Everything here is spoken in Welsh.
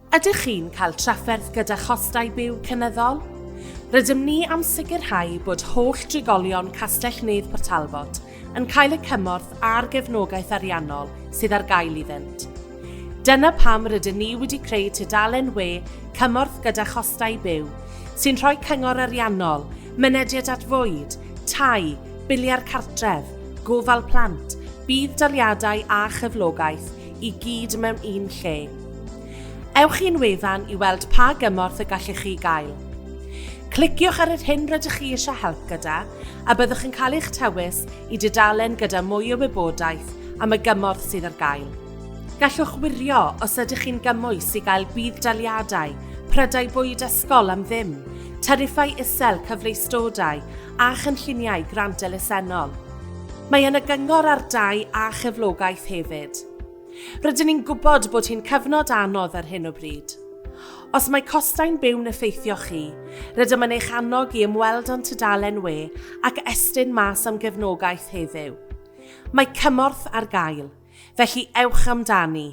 Ydych chi'n cael trafferth gyda chostau byw cynyddol? Rydym ni am sicrhau bod holl drigolion Castell-nedd Port Talbot yn cael y cymorth a'r gefnogaeth ariannol sydd ar gael iddynt. Dyna pam rydyn ni wedi creu tudalen we Cymorth gyda Chostau Byw, sy'n rhoi cyngor ariannol, mynediad at fwyd, tai, biliau'r cartref, gofal plant, budd-daliadau a chyflogaeth i gyd mewn un lle. Ewch i'n wefan i weld pa gymorth y gallech chi gael. Cliciwch ar yr hyn rydych chi eisiau help gyda a byddwch yn cael eich tywys i dudalen gyda mwy o wybodaeth am y gymorth sydd ar gael. Gallwch wirio os ydych chi'n gymwys i gael budd-daliadau, prydau bwyd ysgol am ddim, tariffau isel cyfleustodau a chynlluniau grant elusennol. Mae yna gyngor ar dai a chyflogaeth hefyd. Rydyn ni'n gwybod bod hi'n cyfnod anodd ar hyn o bryd. Os mae costau'n byw'n effeithio chi, rydym yn eich annog i ymweld â'n tudalen we ac estyn mas am gefnogaeth heddiw. Mae cymorth ar gael, felly ewch amdani!